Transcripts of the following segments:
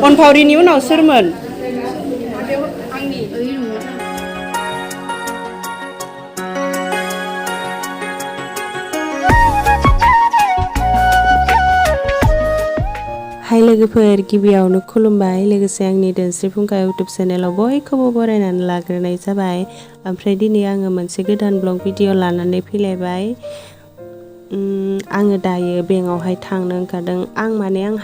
अनफावरिनि उनाव सोरमोन हाय लोगोफोर गिबियावनो खुलुमबाय लोगोसे आंनि धोनस्रि फुंखा इउटुब चेनेलाव बयखौबो बरायनानै लाग्रोनाय जाबाय ओमफ्राय दिनै आङो मोनसे गोदान ब्लग भिडिअ लानानै फैलायबाय आङो दायो बेंकआवहाय थांनो ओंखारदों आं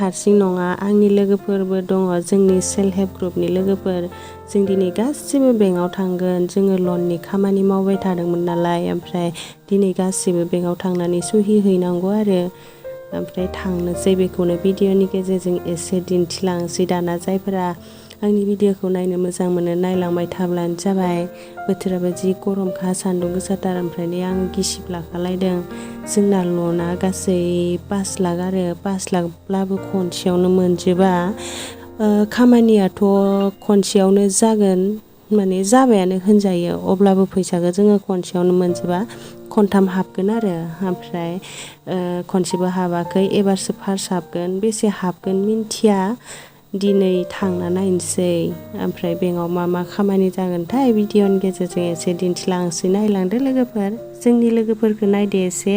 हारसिं नङा आंनि लोगोफोरबो दङ जोंनि सेल्फ हेल्प ग्रुपनि लोगोफोर जों दिनै गासिबो बेंकआव थांगोन जोङो लननि खामानि मावबाय थादोंमोन नालाय ओमफ्राय दिनै गासिबो बेंकआव थांनानै सहि हैनांगौ आरो ओमफ्राय थांनोसै बेखौनो भिडिअनि गेजेरजों एसे दिन्थिलांसै दाना जायफोरा आंनि भिडिअखौ नायनो मोजां मोनो नायलांबाय थाब्लानो जाबाय बोथोराबो जि गरमखा सान्दुं गोसाथार ओमफ्राय आं गिसिब लाखालायदों जोंना लना गासै 5 लाख आरो 5 लाखब्लाबो खनसेयावनो मोनजोबा खामानियाथ' खनसेयावनो जागोन माने जाबायानो होनजायो अब्लाबो फैसाखौ जोङो खनसेयावनो मोनजोबा खनथाम हाबगोन आरो ओमफ्राय खनसेबो हाबाखै एबारसो फार्स्ट हाबगोन बेसे हाबगोन मिन्थिया दिनै थांना नायनोसै ओमफ्राय बेंकआव मा खामानि जागोनथाय भिडिअनि गेजेरजों एसे दिन्थिलांसै नायलांदो लोगोफोर जोंनि लोगोफोरखौ नायदो एसे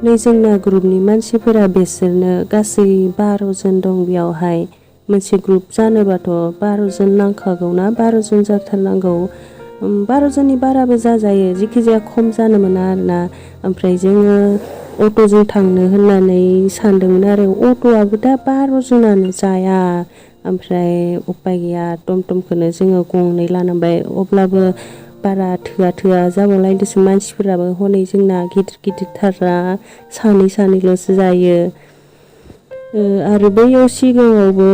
नै जोंना ग्रुपनि मानसिफोरा बिसोरनो गासै 12 जन दं बेयावहाय मोनसे ग्रुप जानोबाथ' 12 जन नांखागौना 12 जन जाथारनांगौ 12 जननि बाराबो जाजायो जिखिजाया खम जानो मोना आरोना ओमफ्राय जोङो अट'जों थांनो होननानै सानदोंमोन आरो अट'आबो दा 12 जनानो जाया ओमफ्राय उपाय गैया टमटमखौनो जोङो गंनै लानांबाय अब्लाबो बारा थोआ जाबावलायदोंसो मानसिफोराबो हनै जोंना गिदिरथारा सानैल'सो जायो आरो बैयाव सिगाङावबो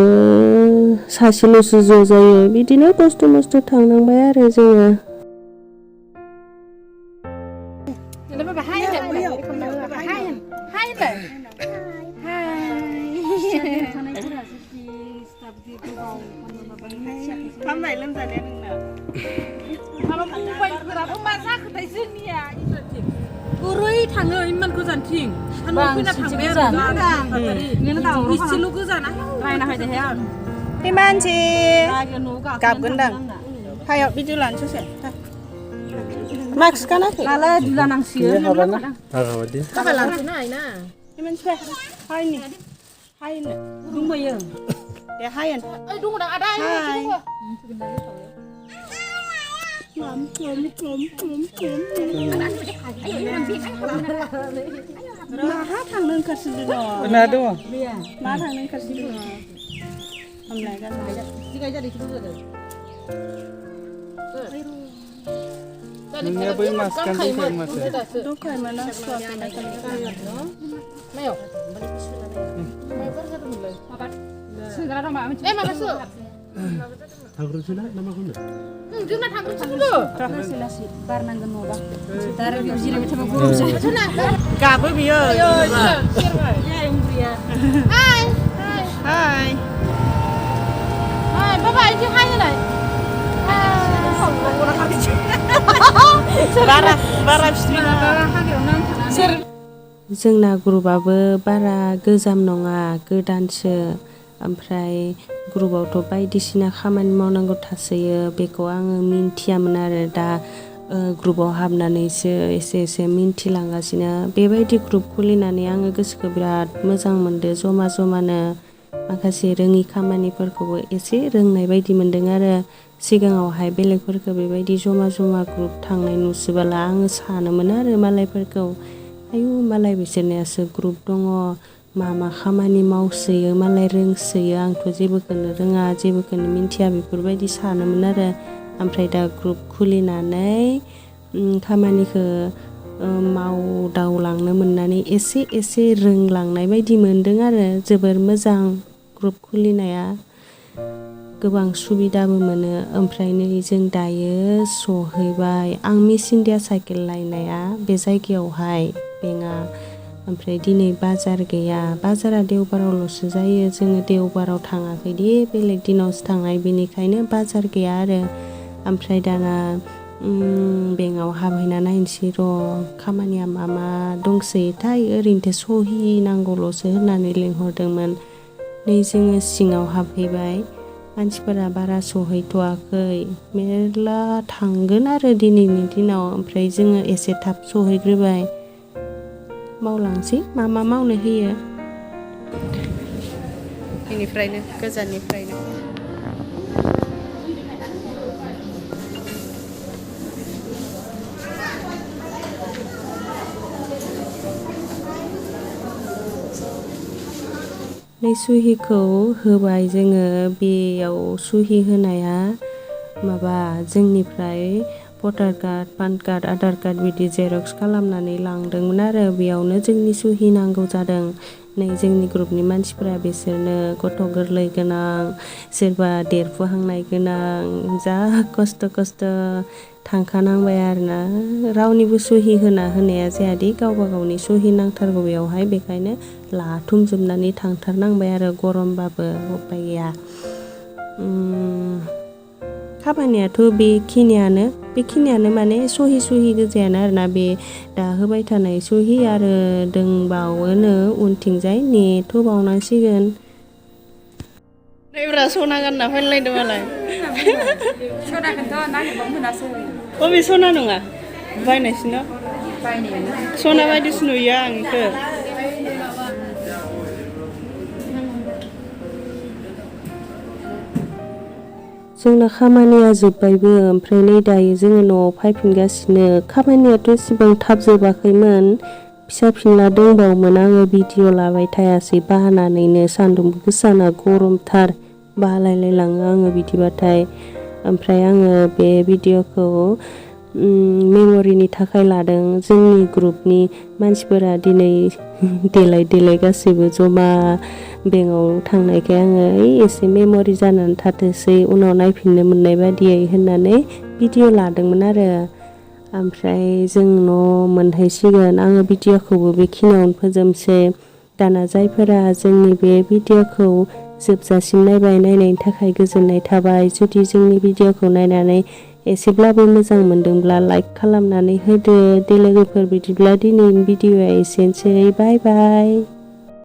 सासेल'सो ज' जायो बिदिनो खस्थ' मस्थ' थांनांबाय आरो जोङो खामनाय लोमजानाया नोंना माबा मबाइलफोराबो मा जाखोथाय जोंनिया गुरै थाङो इमानखौ जानथिं सानदुं फैना थांबाय आरो इसेल' गोजाना रायना होदोहाय आं बे मानसि गाबगोनदां हायाव भिडिअ लानो ससे मास्क गानाखै नालाय दुला नांसिगोन हाबा लांसैना आइना बे मानसिया हायनो दंबोयो दे हायन ओइ दङदां आदा हाय माहा थांनो ओंखारसिनदों ना दङ मा थांनो ओंखारसिनदों हमनाय गाननाय सिगाय जादों नोंनिया बै मास्कान दंखायो माथो दंखायोमोन आं सुवाखैना मायाव मायाव जादोंमोनलाय माबा सोग्रा दं माबा मोनसे माबासो थांग्रोसैना ना मा होनो जोंना थांग्रोसैबो लासै बारनांगोन नङाबा दा आरो बेयाव जिरायबाय थाबा गरम जायो गाबो बियो हाय बाबा इदि हाय होनाय बारा जोंना ग्रुपआबो बारा गोजाम नङा गोदानसो ओमफ्राय ग्रुपआवथ' बायदिसिना खामानि मावनांगौ थासोयो बेखौ आङो मिन्थियामोन आरो दा ग्रुपआव हाबनानैसो एसे मिन्थिलांगासिनो बेबायदि ग्रुप खुलिनानै आङो गोसोखौ बिराद मोजां मोनदों जमानो माखासे रोङि खामानिफोरखौबो एसे रोंनाय बायदि मोनदों आरो सिगाङावहाय बेलेगफोरखौ बेबायदि जमा ग्रुप थांनाय नुसोबोला आङो सानोमोन आरो मालायफोरखौ आयु मालाय बिसोरनियासो ग्रुप दङ मा खामानि मावसोयो मालाय रोंसोयो आंथ' जेबोखौनो रोङा जेबोखौनो मिन्थिया बेफोरबायदि सानोमोन आरो ओमफ्राय दा ग्रुप खुलिनानै खामानिखौ मावदावलांनो मोननानै एसे रोंलांनाय बायदि मोनदों आरो जोबोर मोजां ग्रुप खुलिनाया गोबां सुबिदाबो मोनो ओमफ्राय नै जों दायो सहैबाय आं मिस इण्डिया साइकेल लायनाया बे जायगायावहाय बेंकआ ओमफ्राय दिनै बाजार गैया बाजारा देवबारावल'सो जायो जोङो देवबाराव थाङाखै दि बेलेग दिनावसो थांनाय बेनिखायनो बाजार गैया आरो ओमफ्राय दाना बेंकआव हाबहैना नायनोसै र' खामानिया मा मा दंसोयोथाय ओरैनोथ' सहि नांगौल'सो होननानै लिंहरदोंमोन नै जोङो सिङाव हाबहैबाय मानसिफोरा बारा सहैथ'वाखै मेरला थांगोन आरो दिनैनि दिनाव ओमफ्राय जोङो एसे थाब सहैग्रोबाय मावलांसै मा मावनो होयो बेनिफ्रायनो गोजाननिफ्रायनो नै सुहिखौ होबाय जोङो बेयाव सुहि होनाया माबा जोंनिफ्राय voter card PAN card Aadhaar card बिदि जेरक्स खालामनानै लांदोंमोन आरो बेयावनो जोंनि सुहि नांगौ जादों नै जोंनि ग्रुपनि मानसिफोरा बिसोरनो गथ' गोरलै गोनां सोरबा देरफुहांनाय गोनां जा खस्थ' थांखानांबाय आरोना रावनिबो सुहि होनाया जायादि गावबा गावनि सुहि नांथारगौ बेयावहाय बेखायनो लाथुमजोबनानै थांथारनांबाय आरो गरमबाबो उपाय गैया खामानियाथ' बेखिनियानो माने सहि गोजायानो आरोना बे दा होबाय थानाय सहि आरो दोंबावोनो उनथिंजाय नेथ' बावनांसिगोन नैब्रा सना गानना फैलायदों मालाय सनाखौथ' नागिरबाबो मोनासै बबे सना नङा बायनायसो न' सना बायदिसो नुयो आं इखो जोंना खामानिया जोब्बायबो ओमफ्राय नै दायो जोङो न'आव फैफिनगासिनो खामानियाथ' एसेबां थाब जोबाखैमोन फिसा फिनला दंबावोमोन आङो भिडिअ लाबाय थायासै बानानैनो सान्दुं गोसाना गरमथार बालायलायलाङो आङो बिदिबाथाय ओमफ्राय आङो बे भिडिअखौ मेम'रिनि थाखाय लादों जोंनि ग्रुपनि मानसिफोरा दिनै देलाय गासैबो जमा बेंकआव थांनायखाय आङो एसे मेम'रि जानानै थाथोंसै उनाव नायफिननो मोननाय बादियै होननानै भिडिअ लादोंमोन आरो ओमफ्राय जों न' मोनहैसिगोन आङो भिडिअखौबो बेखिनियावनो फोजोबसै दाना जायफोरा जोंनि बे भिडिअखौ जोबजासिम नायनायनि थाखाय गोजोननाय थाबाय जुदि जोंनि भिडिअखौ नायनानै एसेब्लाबो मोजां मोनदोंब्ला लाइक खालामनानै होदो दे लोगोफोर बिदिब्ला दिनैनि भिडिअआ एसेनोसै बाय बाय